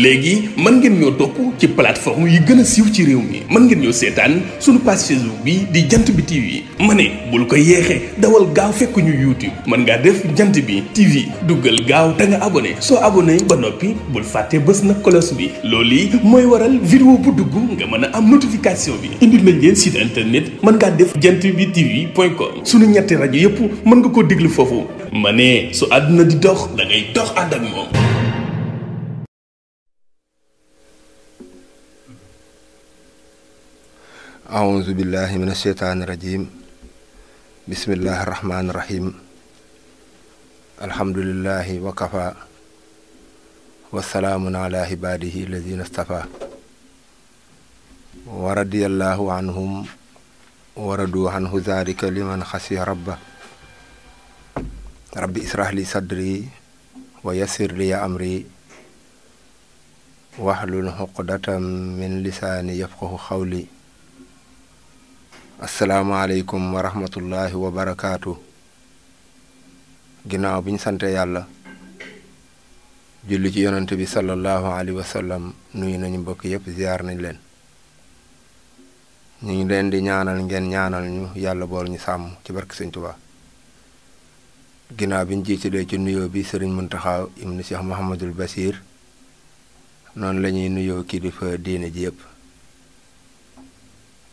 léegi mën ngeen ñoo topp ci plateforme yi gën a siiw ci réew mi mën ngeen ñoo seetaan suñu page Facebook bi di jant bi TV ma ne bul ko yeexee dawal gaaw fekk ñu YouTube mën ngaa def jant bi TV duggal gaaw te nga abonné soo abonné ba noppi bul fàtte bës na cloche bi loolu yi mooy waral vidéo bu dugg nga mën a am notification bi indil nañ leen site internet mën ngaa def jant bi TV.com suñu ñetti rajo yépp mën nga koo déglu foofu ma ne su àdduna di dox da ngay dox ànd ak moom. أعوذ بالله من الشيطان الرجيم بسم الله الرحمن الرحيم الحمد لله وكفى والسلام على عباده الذين اصطفى ورضي الله عنهم ورضوا عنه ذلك لمن خشي ربه ربي اشرح لي صدري ويسر لي أمري واحلل عقدة من لساني يفقهوا قولي asalaamaaleykum wa rahmatullahi wa barakaatu ginnaaw bi ñu sante yàlla julli ci yonante bi sallallahu alayhi wa sallam nuyu nañu mbokk yépp ziar nañ leen ñu ngi leen di ñaanal ngeen ñaanal ñu yàlla bool ñu sàmm ci barke Sëñ Tuubaa ginnaaw bi ñu jiitalee ci nuyoo bi Sëriñ Muntaxa ibnu Cheikh Mouhamadul Basir noonu la ñuy nuyoo kilifa diine ji yépp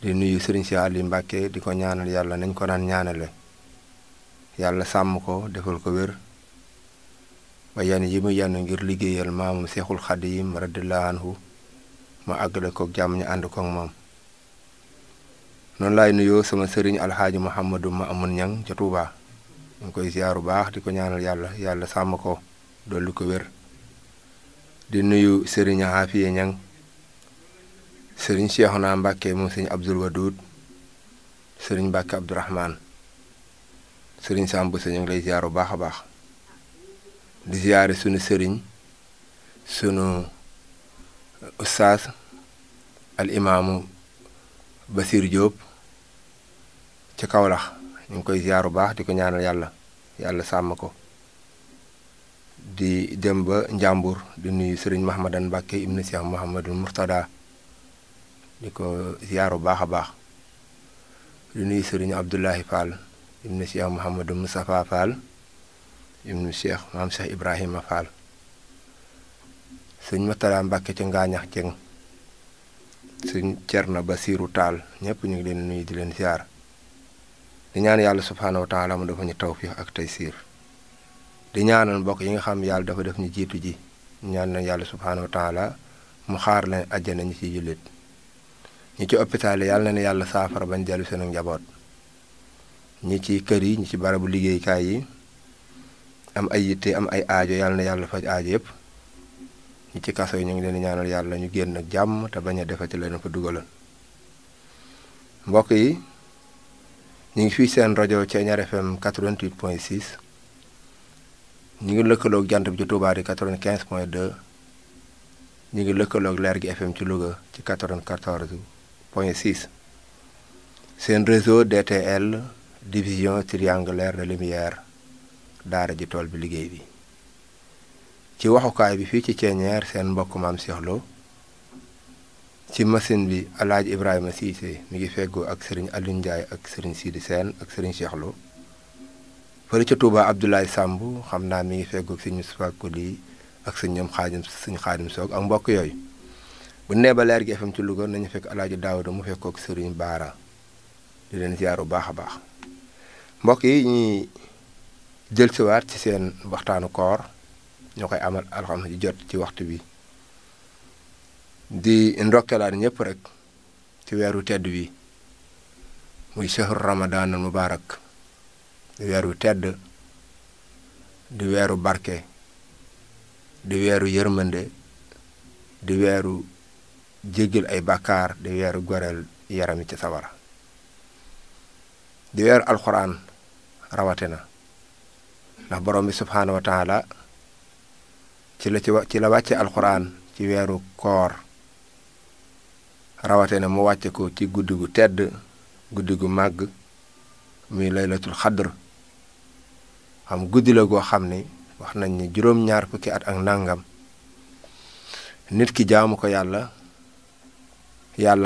di nuyu Sëriñ Cheikh Aliou Mbacke di ko ñaanal yàlla nañ ko daan ñaanale yàlla sàmm ko defal ko wér ba yan yi mu yenn ngir liggéeyal maamam Seexul Xadiim radiyallaahu anhu ma àggale ko jàmm ñu ànd ko ak moom noonu laay nuyoo sama sëriñ alxaaji Mouhamadou Mamoun Niang ca Touba ñu ngi koy ziyaaru baax di ko ñaanal yàlla sàmm ko dolli ko wér di nuyu sëriñ Afiye Niang sëriñ Cheikhouna Mbacke moom sëriñ Abdul Wadud sëriñ Mbacke Abdourahman sëriñ Samb sa ñu ngi lay ziar bu baax a baax di ziare sunu sëriñ sunu ustaas al imaamu Basir Diop ci Kawlax ñu ngi koy ziar bu baax di ko ñaanal yàlla sàmm ko di dem ba Njàmbur di nuyu sëriñ Mahmadan Mbacke ibnu Cheikh Mouhamadul Murtada di ko ziyaaru baax a baax di nuyu sëriñ Abdoulahi Fall ibnu Cheikh Mouhamadou Moustapha Fall ibnu Cheikh maam Cheikh Ibrahima Fall sëñ Matala Mbàkke ci Ngaañax Jeng sëñ Cerno Basiiru Taal ñëpp ñu ngi leen nuyu di leen ziyaar di ñaan yàlla subhaanahu wa taala mu dafa ñu tawfiix ak taysiir di ñaanal mbokk yi nga xam yàlla dafa def ñu jiitu ji ñaan na yàlla subhaanahu wa taala mu xaar leen àjjana ñi ci jullit ñi ci hôpital yi yàlla na yàlla saafara bañ dellu seen njaboot ñi ci kër yi ñi ci barabu liggéeykaay yi am ay yitte am ay aajo yàlla na yàlla faj aajo yépp ñi ci kaso yi ñu ngi leen di ñaanal yàlla ñu génn ak jàmm te bañ a defati leen fa dugaloon mbokk yi ñu ngi fii seen rajo Thiéniere FM 88.6 ñu ngi lëkkaloog jant bi ci Touba di 95.2 ñu ngi lëkkaloog leer gi FM ci Louga ci 94.6 seen réseau DTL division triangulaire de lumière daara ji tool bi liggéey bi ci waxukaay bi fii ci Thiéniere seen mbokk maam Cheikh Lo ci machine bi Alaaji Ibrahima Cissé mi ngi feggoo ak Serigne Alioune Ndiaye ak Serigne Sidi Sène ak Serigne Cheikh Lo fële ca Touba Abdoulaye Samb xam naa mi ngi feggoo ak Serigne Moustapha Koli ak suñ xaadim soog ak mbokk yooyu bu nee ba leer gi FM ci Louga nañu fekk Alaaji Daawuda mu fekkook Sëriñ Baara di leen ziyaaru baax a baax mbokk yi ñuy jël siwaat ci seen waxtaanu koor ñoo koy amal alxames ji jot ci waxtu bi di ndokkelaat ñëpp rek ci weeru tedd wi muy shahru ramadaanul mubaarak di weeru tedd di weeru barke di weeru yërmande di weeru jéggal ay bàkkaar di weeru goreel yarami ci sawara di weeru alxuraan rawatina ndax borom bi subhaanahu wa taala ci la wàcce alxuraan ci weeru koor rawatina mu wàcce ko ci guddi gu tedd guddi gu màgg muy laylatul xadr xam guddi la goo xam ni wax nañ ni juróom-ñaar fukki at ak nangam nit ki jaamu ko yàlla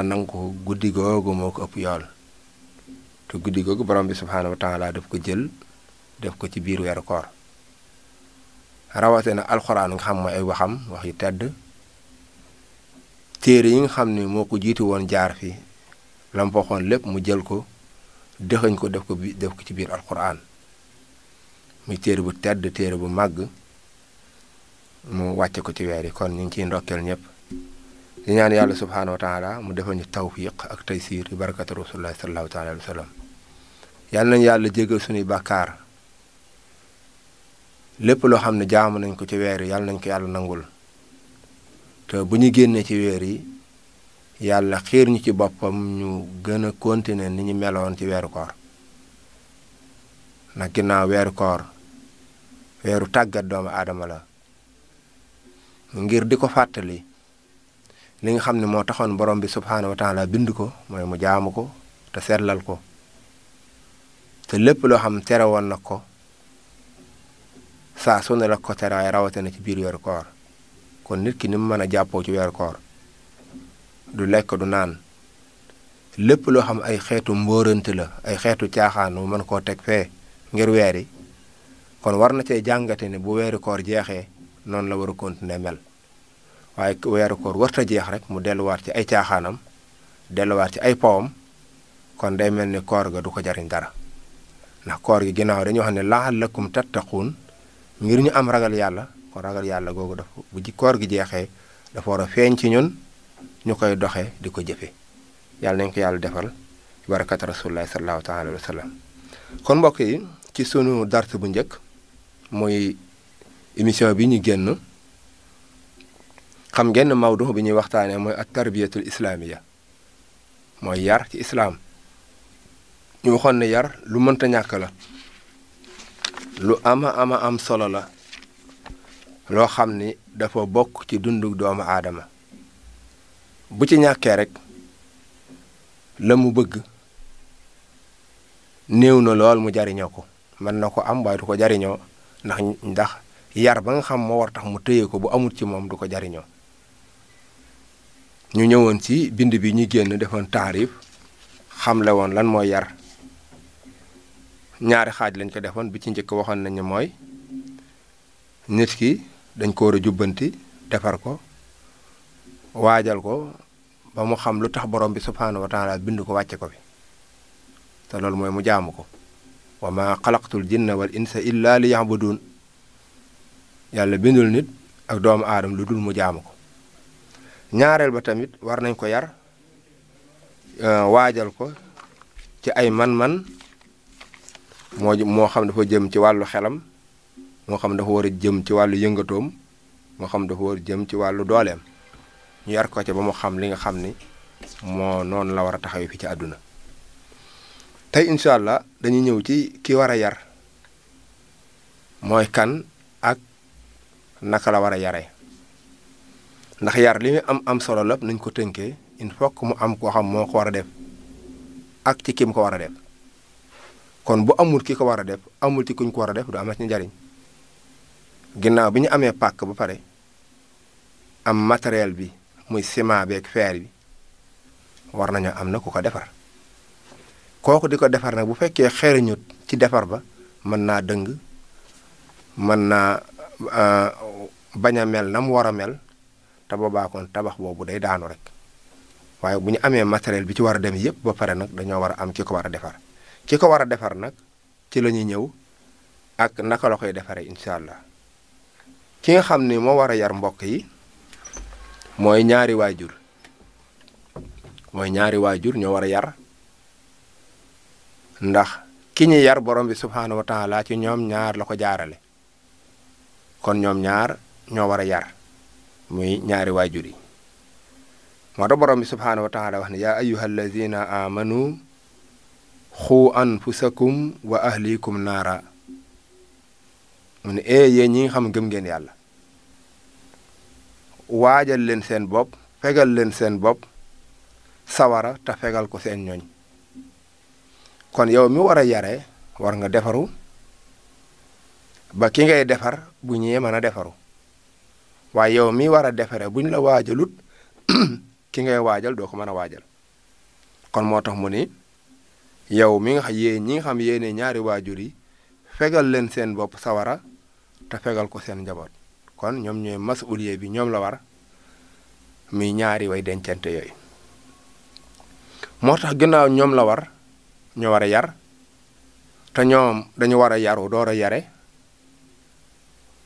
nangu ko guddi googu moo ko ëpp yool te guddi googu borom bi subhaanahu wa taala daf ko jël def ko ci biir weeru koor rawate na alxuraan nga xam mooy ay waxam wax yu tedd téere yi nga xam ne moo ko jiitu woon jaar fi lam waxoon lépp mu jël ko dëxëñ ko def ko ci biir alxuraan muy téere bu tedd téere bu màgg mu wàcce ko ci weer yi kon ñu ngi ciy ndokkeel ñëpp di ñaan yàlla subhaanahu wa taala mu defal ñu tawfiq ak taysiir bi barakatu rasulullah sallallahu taala alayhi wa sallam yàlla nañu yàlla jégal suñuy bàkkaar lépp loo xam ne jaamu nañ ko ci weer yi yàlla nañ ko yàlla nangul te bu ñu génnee ci weer yi yàlla xiir ñu ci boppam ñu gën a continuer ni ñu meloon ci weeru koor ndax ginnaaw weeru koor weeru tàggat doomu aadama la ngir di ko fàttali li nga xam ne moo taxoon borom bi subhaanahu wa taala bind ko mooy mu jaamu ko te seetlal ko te lépp loo xam tere woon na ko saa su ne la ko tere waaye rawatina ci biir weeru koor kon nit ki ni mu mën a jàppoo ci weeru koor du lekk du naan lépp loo xam ay xeetu mbóorante la ay xeetu caaxaan mu mën koo teg fee ngir weer yi kon war na cee jàngate ne bu weeru koor jeexee noonu la war a continuer mel waaye weeru koor warta jeex rek mu delluwaat ci ay caaxaanam delluwaat ci ay powam kon day mel ni koor ga du ko jariñ dara ndax koor gi ginnaaw dañuy wax ne la'allakum tattaquun ngir ñu am ragal yàlla kon ragal yàlla googu dafa bu ji koor gi jeexee dafa war a feeñ ci ñun ñu koy doxee di ko jëfe yàlla nañ ko yàlla defal barakat rasulullah sallallahu taala alayhi wa sallam kon mbokk yi ci sunu dars bu njëkk mooy émission bi ñu génn xam ngeen mawdu bi ñuy waxtaanee mooy at tarbiyatul islaamiya mooy yar ci islaam ñu waxoon ne yar lu mënta ñàkk la lu am solo la loo xam ni dafa bokk ci dundu doomu aadama bu ci ñàkkee rek la mu bëgg néew na lool mu jariñoo ko mën na ko am waaye du ko jariñoo ndax yar ba nga xam moo war tax mu téye ko bu amul ci moom du ko jariñoo ñu ñëwoon ci bind bi ñu génn defoon taarif xamle woon lan mooy yar ñaari xaaj lañ ko defoon bi ci njëkk waxoon nañu mooy nit ki dañ ko war a jubbanti defar ko waajal ko ba mu xam lu tax borom bi subhaanahu wa taala bind ko wàcce ko fi te loolu mooy mu jaamu ko wa ma xalaqtul jinna wal insa illa li ya'budun yàlla bindul nit ak doomu aadama lu dul mu jaamu ko ñaareel ba tamit war nañ ko yar waajal ko ci ay man-man moo xam dafa jëm ci wàllu xelam moo xam dafa war a jëm ci wàllu yëngatoom moo xam dafa war a jëm ci wàllu dooleem ñu yar ko ci ba mu xam li nga xam ni moo noonu la war a taxaw fi ci àdduna tey incha allah dañuy ñëw ci ki war a yar mooy kan ak naka la war a yare ndax yar li muy am solo lépp nañ ko tënkee il faut que mu am koo xam moo ko war a def ak ci kim ko war a def kon bu amul ki ko war a def amul ci kuñ ko war a def du amati njariñ ginnaaw bi ñu amee pàkk ba pare am matériel bi muy ciment beeg fer bi war nañoo am na ku ko defar kooku di ko defar nag bu fekkee xereñut ci defar ba mën naa dëng mën naa bañ a mel na mu war a mel te boobaa kon tabax boobu day daanu rek waaye bu ñu amee matériel bi ci war a dem yépp ba pare nag dañoo war a am ki ko war a defar ki ko war a defar nag ci la ñuy ñëw ak naka la koy defaree incha allah ki nga xam ni moo war a yar mbokk yi mooy ñaari waajur ñoo war a yar ndax ki ñu yar borom bi subhaanahu wa taala ci ñoom ñaar la ko jaarale kon ñoom ñaar ñoo war a yar muy ñaari waajur yi moo tax borom bi subhaanahu wa taala wax ne yaa ayyuha allazina amanu xuu anfusakum wa ahlikum naara mu ne yéen ñi nga xam gëm ngeen yàlla waajal leen seen bopp fegal leen seen bopp sawara te fegal ko seen ñooñ kon yow mi war a yare war nga defaru ba ki ngay defar bu ñëwee mën a defaru waaye yow mi war a defare buñ la waajalut ki ngay waajal doo ko mën a waajal kon moo tax mu ni yow mi nga xam ñi nga xam yéene ñaari waajur yi fegal leen seen bopp sawara te fegal ko seen njaboot kon ñoom ñooy masuliye bi ñoom la war muy ñaari way dencante yooyu moo tax gannaaw ñoom la war ñu war a yar te ñoom dañu war a yaru door a yare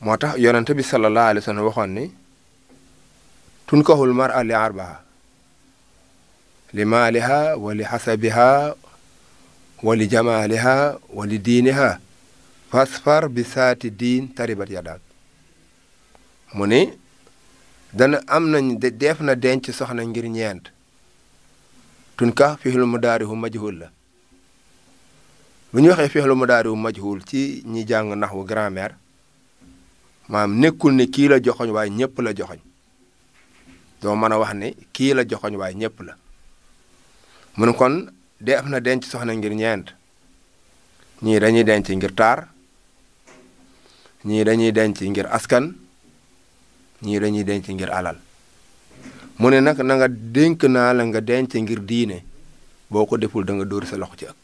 moo tax yonent bi sallallahu alayhi wa sallam waxoon ni tunkahul mar'a li arbaa li maaliha wa li xasabiha wa li jamaaliha wa li diiniha fasfar bi saati diin taribat yadaak mu ni dana am nañ def na denc soxna ngir ñeent tunka fixlu mudaarihu majhul la bu ñu waxee fixlu mudaarihu majhul ci ñi jàng naxwu grammaire maam nekkul ni kii la joxoñ waaye ñëpp la joxoñ doo mën a wax ni kii la joxoñ waaye ñëpp la mun kon def na denc soxna ngir ñeent ñii dañuy denc ngir taar ñii dañuy denc ngir askan ñii dañuy denc ngir alal mu ne nag na nga dénk naa la nga denc ngir diine boo ko deful da nga dóor sa loxo ci ëkk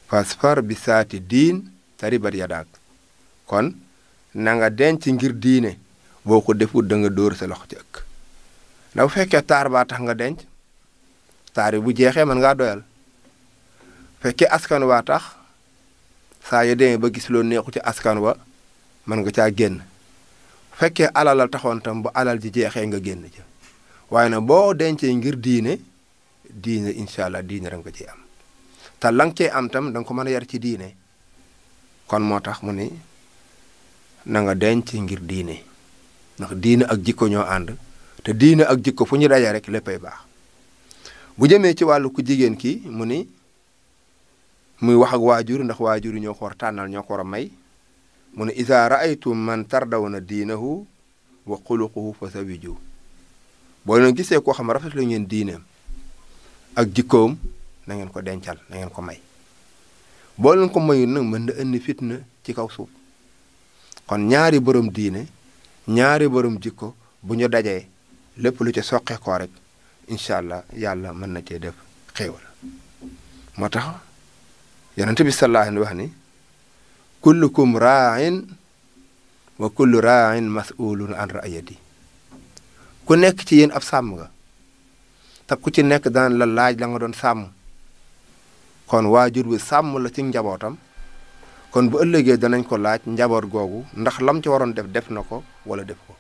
fasfar bi saati diin taribat yadaak kon na nga denc ngir diine boo ko deful da nga dóor sa loxo ci ëkk ndax bu fekkee taar baa tax nga denc taar yi bu jeexee mën ngaa doyal fekkee askan waa tax saa yu demee ba gis loo neexu ci askan wa mën nga caa génn fekkee alal la taxoon tam bu alal ji jeexee nga génn ca waaye nag boo dencee ngir diine incha allah diine rek nga ciy am te la nga cee am tam da nga ko mën a yar ci diine kon moo tax mu ni na nga denc ngir diine ndax diine ak jikko ñoo ànd te diine ak jikko fu ñu daje rek léppay baax bu jëmee ci wàllu ku jigéen ki mu ni muy wax ak waajur ndax waajur ñoo ko war tànnal ñoo ko war a may mu ne iza raaytum man tardawna diinahu wa xuluquhu fa zawiju boo leen gisee koo xam ne rafet la ngeen diineem ak jikkoom na ngeen ko dencal na ngeen ko may boo leen ko mayul nag mën na indi fitna ci kaw suuf kon ñaari borom diine ñaari borom jikko bu ñu dajee lépp lu ci soqe koo rek incha allah yàlla mën na cee def xéewal moo tax yonent bi sallallahu alayhi wa sallam wax ni kullukum raa'in wa kullu raa'in mas'ulun an ra'yati ku nekk ci yéen ab sàmm nga te ku ci nekk daan la laaj la nga doon sàmm kon waajur bi sàmm la ci njabootam kon bu ëllëgee danañ ko laaj njaboot googu ndax lam ci waroon def na ko wala def ko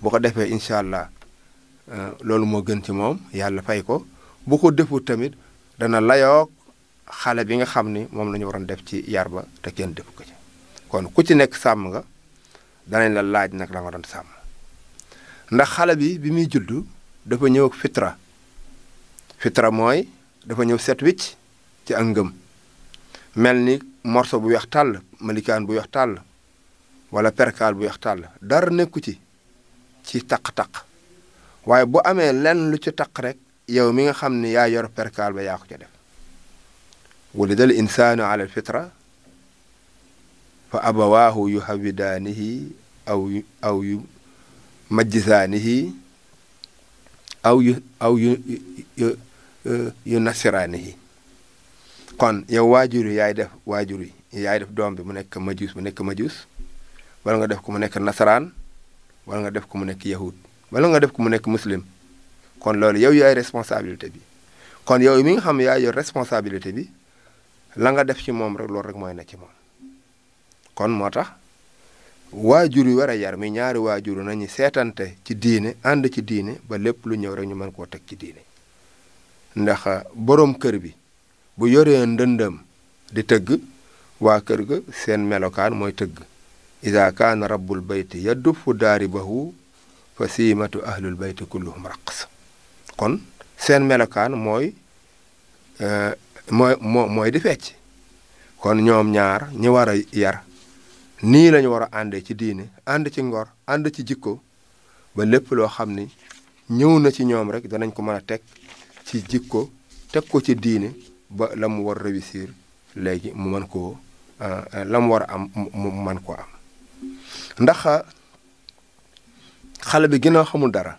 bu ko defee incha allah loolu moo gën ci moom yàlla fay ko bu ko defut tamit dana layoog xale bi nga xam ni moom la ñu waroon def ci yar ba te kenn defu ko ci kon ku ci nekk sàmm nga danañ la laaj nag la nga doon sàmm ndax xale bi muy juddu dafa ñëw ak fitra mooy dafa ñëw set wicc ci ak ngëm mel ni morso bu weex tàll malikaan bu weex tàll wala perkaal bu weex tàll dara nekku ci taq-taq waaye bu amee lenn lu ci taq rek yow mi nga xam ni yaa yor perkaal ba yaa ko ca def wulidal insaanu ala alfitra fa abawaahu yuhawidaanihi aw yu majjisaanihi aw yu nasiraanihi kon yow waajur yi yaay def doom bi mu nekk majuus wala nga def ko mu nekk nasaraan wala nga def ko mu nekk yahud wala nga def ko mu nekk muslim kon loolu yow yaay responsabilité bi kon yow mi nga xam yaay yor responsabilité bi la nga def ci moom rek loolu rek mooy na ci moom kon moo tax waajur yi war a yar mi ñaari waajur nañu seetante ci diine ànd ci diine ba lépp lu ñëw rek ñu mën koo teg ci diine ndax boroom kër bi bu yoree ndëndëm di tëgg waa kër ga seen melokaan mooy tëgg ida kaana rabbul bayti yaddufu daaribahu fa siimatu ahlul bayti kulluhum raqs kon seen melokaan mooy di fecc kon ñoom ñaar ñi war a yar nii lañu war a àndee ci diine ànd ci ngor ànd ci jikko ba lépp loo xam ni ñëw na ci ñoom rek danañ ko mën a teg ci jikko teg ko ci diine ba la mu war réussir léegi mu mën koo la mu war a am mu mën koo am ndax xale bi ginnaaw xamul dara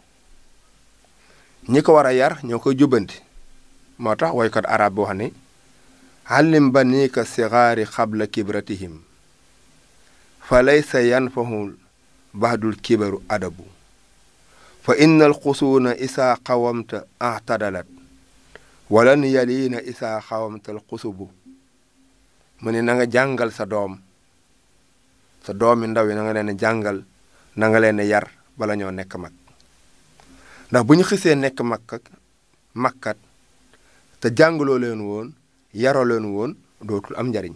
ñi ko war a yar ñoo koy jubbanti moo tax woykat arab bi wax ni allim banika sigaari xabla kibratihim fa laysa yanfahul bahdul kibaru adabu fa inna alxusuuna isaa xawamta ahtadalat walan yaliina isaa xawamta alxusubu mu ne na nga jàngal sa doomi ndaw yi na nga leen jàngal na nga leen yar bala ñoo nekk mag ndax bu ñu xisee nekk magkat te jàngaloo leen woon yaroo leen woon dootul am njariñ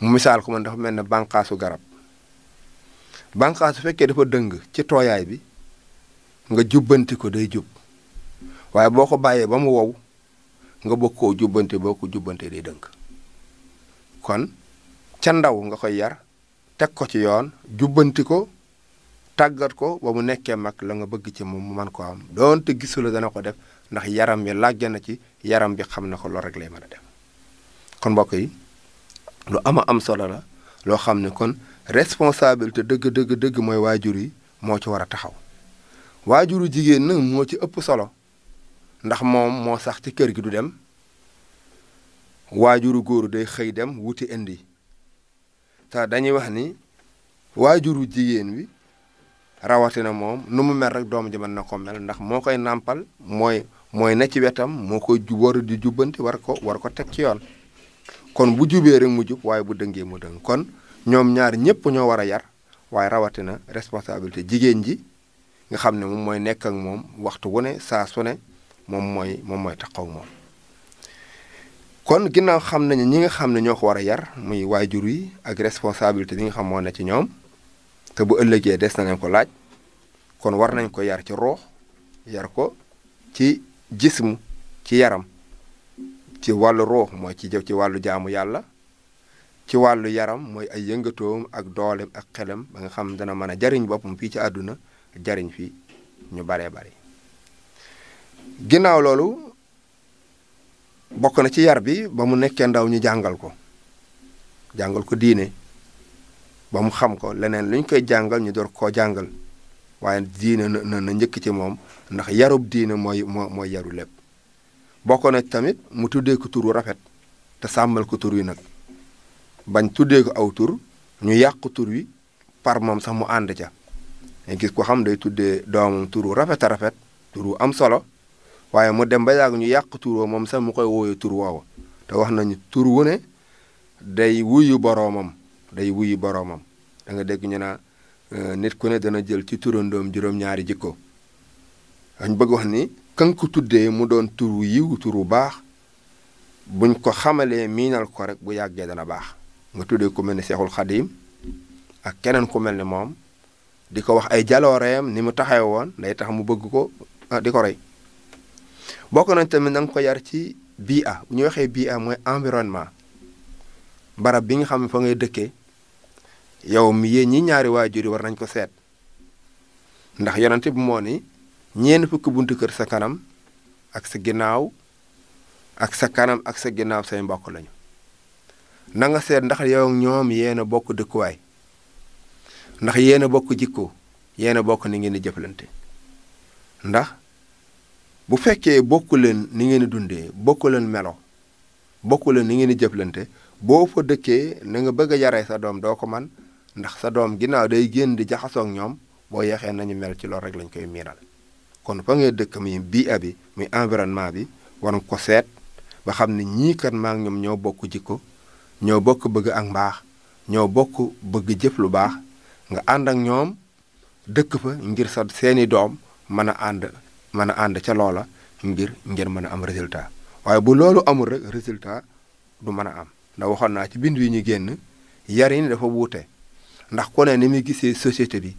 mu misaal ko man dafa mel ne bànqaasu garab bànqaas su fekkee dafa dëng ci tooyaay bi nga jubbanti ko day jub waaye boo ko bàyyee ba mu wow nga bëgg koo jubbante boo ko jubbante day dëng kon ca ndaw nga koy yar teg ko ci yoon jubbanti ko tàggat ko ba mu nekkee mag la nga bëgg ci moom mu mën ko am doonte gisula dana ko def ndax yaram bi làgge na ci yaram bi xam na ko loolu rek lay mën a def kon mbokk yi lu am solo la loo xam ne kon responsabilité dëgg mooy waajur yi moo ci war a taxaw waajuru jigéen nag moo ci ëpp solo ndax moom moo sax ci kër gi du dem waajuru góoru day xëy dem wuti indi te dañuy wax ni waajuru jigéen wi rawatina moom nu mu mel rek doom ji mën na ko mel ndax moo koy nàmpal mooy ne ci wetam moo koy war di jubbanti war ko teg ci yoon kon bu jubee rek mu jub waaye bu dëngee mu dëng kon ñoom ñaar ñépp ñoo war a yar waaye rawatina responsabilité jigéen ji nga xam ne moom mooy nekk ak moom waxtu wu ne saa su ne moom mooy taxaw moom kon ginnaaw xam nañu ñi nga xam ne ñoo ko war a yar muy waajur yi ak responsabilité bi nga xam moo ne ci ñoom te bu ëllëgee des na leen ko laaj kon war nañ ko yar ci roox yar ko ci jismu ci yaram ci wàllu roox mooy ci wàllu jaamu yàlla ci wàllu yaram mooy ay yëngatoom ak dooleem ak xelam ba nga xam dana mën a jariñ boppam fii ci àdduna jariñ fii ñu baree bari ginnaaw loolu bokk na ci yar bi ba mu nekkee ndaw ñu jàngal ko diine ba mu xam ko leneen lu ñu koy jàngal ñu door koo jàngal waaye diine na njëkk ci moom ndax yarub diine mooy yaru lépp bokk na tamit mu tuddee ko tur wu rafet te sàmmal ko tur wi nag bañ tuddee ko aw tur ñu yàq tur wi par moom sax mu ànd ca nga gis ko xam day tuddee doomam tur wu rafet a rafet tur wu am solo waaye mu dem ba yàgg ñu yàq tur woo moom sax mu koy wooyee tur woowa te wax nañu tur wu ne day wuyu boroomam da nga dégg ñu naa nit ku ne dana jël ci turandoom juróom-ñaari jikko dañ bëgg wax ni kan ko tuddee mu doon tur wu yiw tur wu baax buñ ko xamalee miinal ko rek bu yàggee dana baax nga tuddee ku mel ni Seexul Xadiim ak keneen ku mel ni moom di ko wax ay jalooreem ni mu taxaw woon day tax mu bëgg ko di ko roy bokk nañ tamit na nga ko yar ci bii bu ñu waxee bii mooy environnement barab bi nga xam ne fa ngay dëkkee yow mi yéen ñi ñaari waajur yi war nañ ko seet ndax yonente bi moo ni ñeent fukki buntu kër sa kanam ak sa ginnaaw ak sa kanam ak sa ginnaaw say mbokk lañu na nga seet ndax yow ñoom yéen a bokk dëkkuwaay ndax yéen a bokk jikko yéen a bokk ni ngeen di jëflante ndax bu fekkee bokku leen ni ngeen di dundee bokku leen melo bokku leen ni ngeen di jëflante boo fa dëkkee na nga bëgg a yaree sa doom doo ko man ndax sa doom ginnaaw day génn di jaxasoo ak ñoom boo yeexee nañu mel ci loolu rek lañ koy miiral kon fa ngay dëkk muy bii bi muy environnement bi war nga ko seet ba xam ne ñii kat maa ngi ñoom ñoo bokk jikko ñoo bokk bëgg ak mbaax ñoo bokk bëgg jëf lu baax nga ànd ak ñoom dëkk fa ngir sa seeni doom mën a ànd ca loola ngir mën a am résultat waaye bu loolu amul rek résultat du mën a am ndax waxoon naa ci bind yi ñu génn yar yi ni dafa wuute ndax ku ne ni muy gisee société bi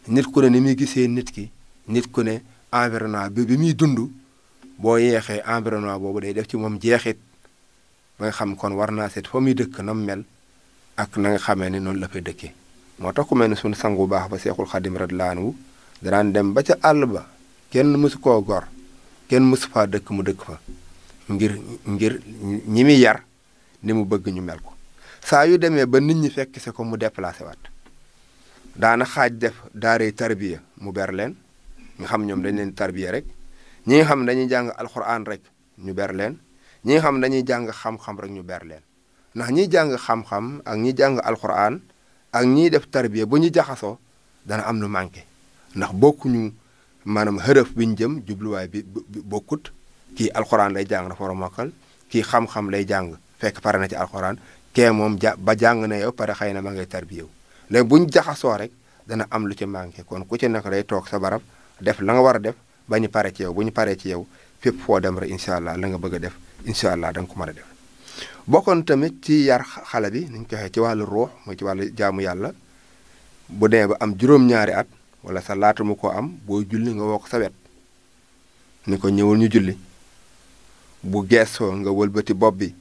nit ku ne ni muy gisee nit ki nit ku ne environnement bi muy dund boo yeexee environnement boobu day def ci moom jeexit ba nga xam kon war naa seet fa muy dëkk na mu mel ak na nga xamee ni noonu la fay dëkkee moo tax ku mel ne suñu sangu bu baax ba Seexul Xadim radiyallaahu anhu danaan dem ba ca àll ba kenn mësu koo gor kenn mësu faa dëkk mu dëkk fa ngir ñi muy yar ni mu bëgg ñu mel ko saa yu demee ba nit ñi fekk se ko mu déplacé waat daana xaaj def daaree tarbiya mu ber leen nga xam ñoom dañ leen tarbiya rek ñi nga xam dañuy jàng alxuraan rek ñu ber leen ñi nga xam dañuy jàng xam-xam rek ñu ber leen ndax ñiy jàng xam-xam ak ñi jàng alxuraan ak ñiy def tarbiya bu ñu jaxasoo dana am lu manqué ndax bokkuñu maanaam xërëf bi ñu jëm jubluwaay bi bokkut kii alxuraan lay jàng dafa war a mokkal kii xam-xam lay jàng fekk pare na ci alxuraan kee moom ba jàng na yow pare xëy na ma ngay tarbiyewu léegi bu ñu jaxasoo rek dana am lu ci manqué kon ku ci nekk day toog sa barab def la nga war a def ba ñu pare ci yow bu ñu paree ci yow fépp foo dem rek incha allah la nga bëgg a def incha allah da nga ko mën a def. bokkoon tamit ci yar xale bi ni ñu ko waxee ci wàllu ruux mooy ci wàllu jaamu yàlla bu demee ba am juróom-ñaari at wala sa laata mu ko am boo julli nga woo ko sa wet ni ko ñëwul ñu julli bu geesoo nga wëlbati bopp bi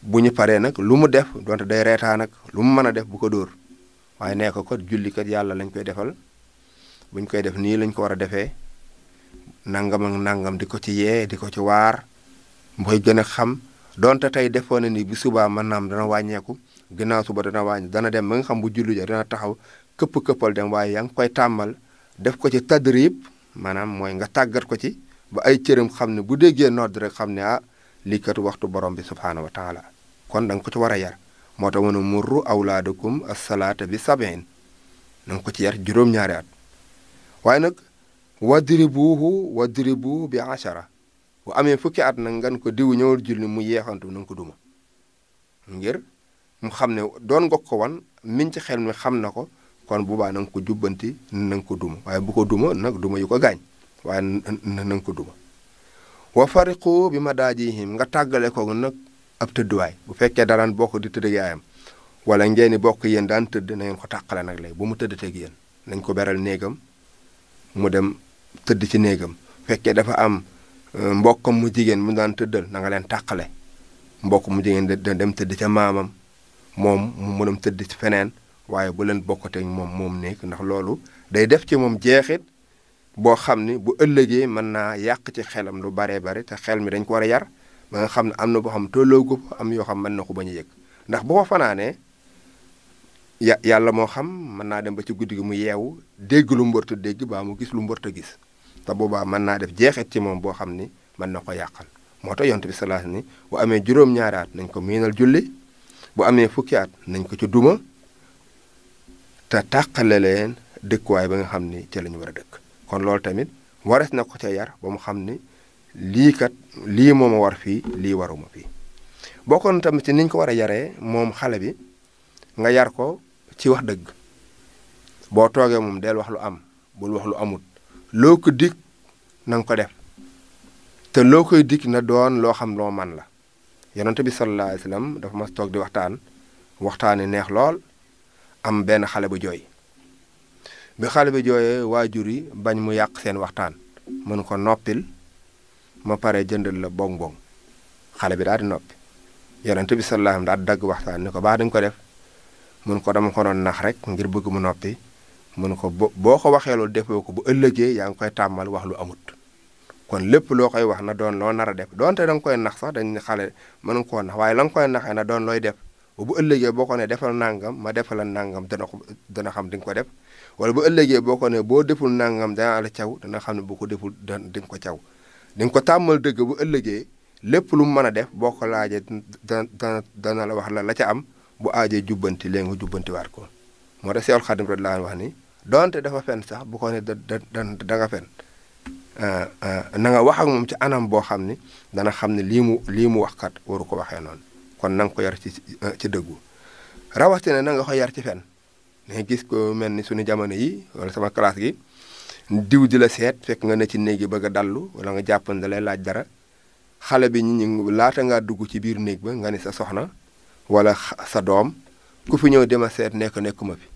bu ñu paree nag lu mu def donte day reetaa nag lu mu mën a def bu ko dóor waaye nee ko kat julli kat yàlla lañ koy defal buñ koy def nii lañ ko war a defee nangam ak nangam di ko ci yee di ko ci waar mooy gën a xam donte tey defoon na ni bi subaa mën naam dana wàññeeku ginnaaw suba dana dem ba nga xam bu julli ja dana taxaw këpp-këppal dem waaye yaa ngi koy tàmmal def ko ci tadrib maanaam mooy nga tàggat ko ci ba ay cëram xam ne bu déggee nodd rek xam ne ah lii kat waxtu borom bi subhaanahu wa taala kon da nga ko ci war a yar moo tax mu ne murru awlaadakum as-salaata bi sab'in na nga ko ci yar juróom-ñaari at waaye nag wadribuhu bi 10 bu amee fukki at nag ngan ko diw ñëwal julli mu yeexantu na nga ko duma ngir mu xam ne doon nga ko wan min ci xel mi xam na ko kon bu baax na nga ko jubbanti na nga ko duma waaye bu ko duma nag duma yu ko gaañ waaye na nga ko duma wa fariqu bi madaajihim nga tàggale ko nag ab tëdduwaay bu fekkee daraan bokk di tëdd yaayam wala ngeen ni bokk yéen daan tëdd na ngeen ko tàqale nag léegi bu mu tëdd teg yéen nañ ko beral néegam mu dem tëdd ci néegam fekkee dafa am mbokkam mu jigéen mu daan tëddal na nga leen tàqale mbokk mu jigéen dem tëdd ca maamam moom mu dem tëdd ci feneen waaye bu leen bokkatee moom nekk ndax loolu day def ci moom jeexit boo xam ni bu ëllëgee mën naa yàq ci xelam lu baree bare te xel mi dañ ko war a yar ba nga xam ne am na boo xam tolloo ko am yoo xam mën na ko bañ a yëg ndax bu ko fanaanee yàlla moo xam mën naa dem ba ci guddi gi mu yeewu dégg lu mbërta dégg baa mu gis lu mbërta gis te boobaa mën naa def jeexit ci moom boo xam ni mën na ko yàqal moo tax yonent bi salaas ni bu amee juróom-ñaari at nañ ko miinal julli bu amee fukki at nañ ko ci duma te tàqale leen dëkkuwaay ba nga xam ni ci la ñu war a dëkk kon loolu tamit wares na ko ca yar ba mu xam ni lii kat lii moo ma war fii lii waruma fii bokkoon tamit ci niñ ko war a yaree moom xale bi nga yar ko ci wax dëgg boo toogee moom del wax lu am bul wax lu amut loo ko dig na nga ko def te loo koy dig na doon loo xam loo man la yonent bi sallallahu alayhi wasallam dafa mas toog di waxtaani neex lool am benn xale bu jooy bi xale bi jooyee waajur yi bañ mu yàq seen waxtaan mën ko noppil ma pare jëndal la bong-bong xale bi daal di noppi yonent bi sallallahu alayhi wasallam daal di dagg waxtaan ni ko baax dañ ko def mun ko dama ko doon nax rek ngir bëgg mu noppi mun ko boo ko waxee loolu defoo ko bu ëllëgee yaa ngi koy tàmmal wax lu amut kon lépp loo koy wax na doon loo nar a def donte da nga koy nax sax dañ ne xale mën nga koo nax waaye la nga koy naxee na doon looy def bu ëllëgee boo ko ne defal nangam ma defal nangam dana xam di nga ko def wala bu ëllëgee boo ko ne boo deful nangam dana la caw dana xam ne boo ko deful di nga ko caw di nga ko tàmmal dëgg bu ëllëgee lépp lu mu mën a def boo ko laajee dana la wax la ca am bu aajee jubbanti léegi nga jubbantiwaat ko moo tax Seexul Xadim radiyallaahu anhu wax ni donte dafa fen sax bu ko ne da nga fen na nga wax ak moom ci anam boo xam ni dana xam ne lii mu wax kat waru ko waxee noonu kon na nga ko yar ci dëggu rawatina na nga ko yar ci fen ne gis ko mel ni suñu jamono yi wala sama classe gi diw di la seet fekk nga ne ci néeg yi bëgg a dallu wala nga jàpp ne da lay laaj dara xale bi ñu laata ngaa dugg ci biir néeg ba nga ni sa soxna wala sa doom ku fi ñëw dema seet nekkuma fi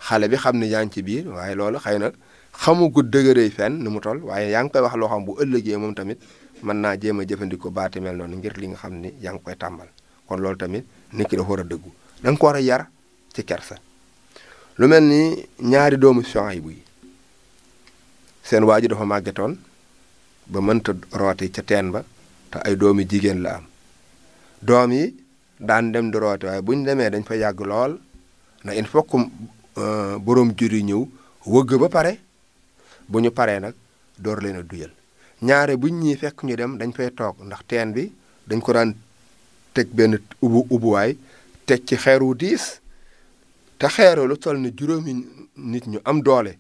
xale bi xam ne yaa ngi ci biir waaye loolu xëy na xamugu dëgërëy fenn ni mu toll waaye yaa ngi koy wax loo xam bu ëllëgee moom tamit mën naa jéem a jëfandikoo baati mel noonu ngir li nga xam ni yaa ngi koy tàmbal kon loolu tamit nit ki dafa war a dëggu da nga ko war a yar ci kersa lu mel ni ñaari doomu Suhayb yi seen waaju dafa màggetoon ba mënta rooti ca teen ba te ay doomi jigéen la am doom yi daan dem di rooti waaye bu ñu demee dañ fa yàgg lool na il faut que borom jur yi ñëw wëgg ba pare bu ñu paree nag door leen a duyal ñaare buñ ñii fekk ñu dem dañ fay toog ndax teen bi dañ ko daan teg benn ubuwaay teg ci xeer wu diis te xeeroo lu toll ni juróomi nit ñu am doole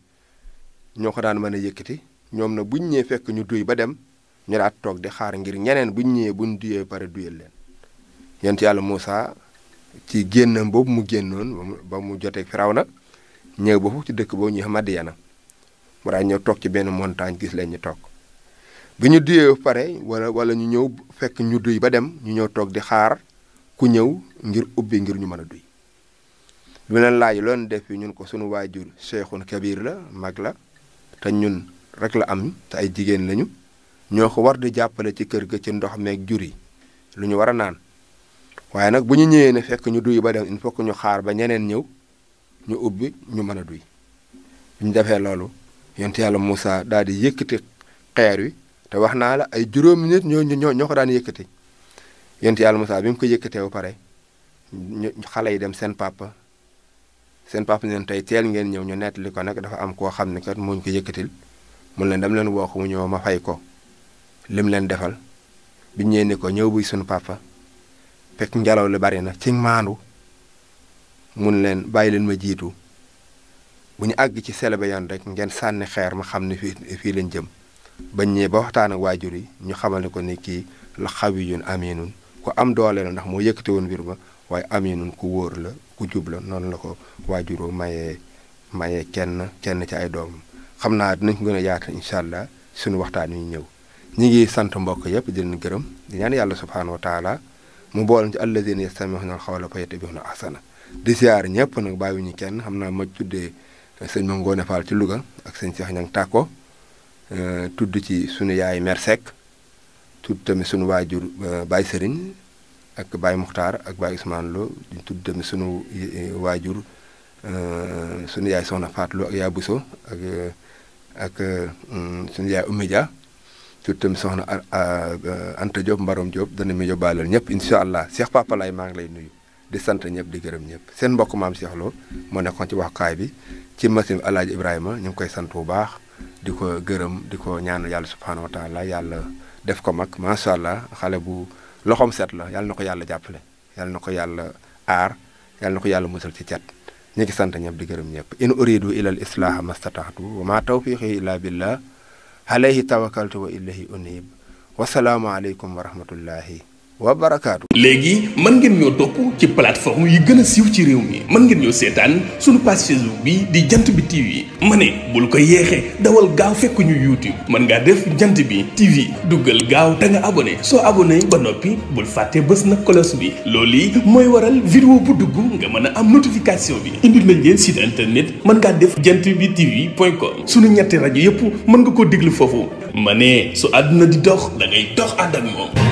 ñoo ko daan mën a yëkkati ñoom nag buñ ñëwee fekk ñu duy ba dem ñu daat toog di xaar ngir ñeneen buñ ñëwee buñ duyee pare duyal leen yent yàlla Muusaa ci génnam boobu mu génnoon ba mu jotee Firawna ñëw ba foofu ci dëkk boobu ñuy Madiyana mu daal ñëw toog ci benn montagne gis leen ñu toog bi ñu duyee pare wala ñu ñëw fekk ñu duy ba dem ñu ñëw toog di xaar ku ñëw ngir ubbi ngir ñu mën a duy lu leen laaj loon def fi ñun ko sunu waajur cheikhun kabir la mag la te ñun rek la am te ay jigéen lañu ñoo ko war di jàppale ci kër ga ci ndox meeg jur yi lu ñu war a naan waaye nag bu ñu ñëwee ne fekk ñu duy ba dem il faut que ñu xaar ba ñeneen ñëw ñu ubbi ñu mën a duy bu ñu defee loolu yonent yàlla Muusaa daal di yëkkati xeer wi te wax naa la ay juróomi nit ñoo ko daan yëkkati yonent yàlla Muusaa bi mu ko yëkkatee ba pare xale yi dem seen papa ne tey teel ngeen ñëw ñu nettali ko nag dafa am koo xam ne kat moo ñu ko yëkkatil mun leen dem leen woo ko mu ñëw ma fay ko lim leen defal bi ñëwee ne ko ñëw buy sunu papa fekk ngelaw li bari na ci maandu mun leen bàyyi leen ma jiitu bu ñu àgg ci selebe yoon rek ngeen sànni xeer ma xam ne fii lañ jëm bañ ñëwee ba waxtaan ak waajur yi ñu xamal ne ko ni kii la xawiyun aminun ku am doole la ndax moo yëkkate woon mbir ma waaye aminun ku wóor la ku jub la noonu la ko waajuru mayee kenn ci ay doomam xam naa dinañ ko gën a yaata incha allah suñu waxtaan yu ñëw ñi ngi sant mbokk yëpp di leen gërëm di ñaan yàlla subhaanahu wa taala mu boole ci alladina yastami'una al-qawla fa yattabi'una ahsana di siyaar ñëpp nag bàyyiwuñu kenn xam naa ma tuddee sëñ Ma Ngoone Fall ci Louga ak sëñ Cheikh Ñang Tàkko tudd ci sunu yaay Mère Seck tudd tamit sunu waajur Baye Serigne ak Baye Muxtaar ak Baye Ousmane Lo di tudd tamit sunu waajur sunu yaay Soxna Faat Lo ak yaa Buso ak sunu yaay Oumy Dia tudd tamit soxna Anta Diop Mbarom Diop dana mi yóbbaaleel ñëpp incha allah Cheikh Papa Lay maa ngi lay nuyu di sant ñëpp di gërëm ñëpp seen mbokk maam Cheikh Lo moo nekkoon ci waxukaay bi ci machine bi Alaaji Ibrahima ñu ngi koy sant bu baax di ko gërëm di ko ñaan yàlla subhaanahu wa taala yàlla def ko mag macha allah xale bu loxoom set la yàlla na ko yàlla jàppale yàlla na ko yàlla aar yàlla na ko yàlla musal ci cet ñu ngi sant ñëpp di gërëm ñëpp in uridu ila al islaha mastataxtu wa ma tawfiqi illa billah alayhi tawakkaltu wa ilayhi unib wasalaamu aleykum wa rahmatullahi wa barakaatu. léegi mën ngeen ñoo topp ci plateforme yi gën a siiw ci réew mi mën ngeen ñoo seetaan suñu page Facebook bi di jant bi TV ma ne bul ko yeexee dawal gaaw fekk ñu YouTube mën ngaa def jant bi TV duggal gaaw te nga abonné soo abonné ba noppi bul fàtte bës na cloche bi loolu yi mooy waral vidéo bu dugg nga mën a am notification bi indil nañ leen site internet mën ngaa def jant bi TV.com suñu ñetti rajo yépp mën nga koo déglu foofu ma ne su àdduna di dox da ngay dox ànd ak moom.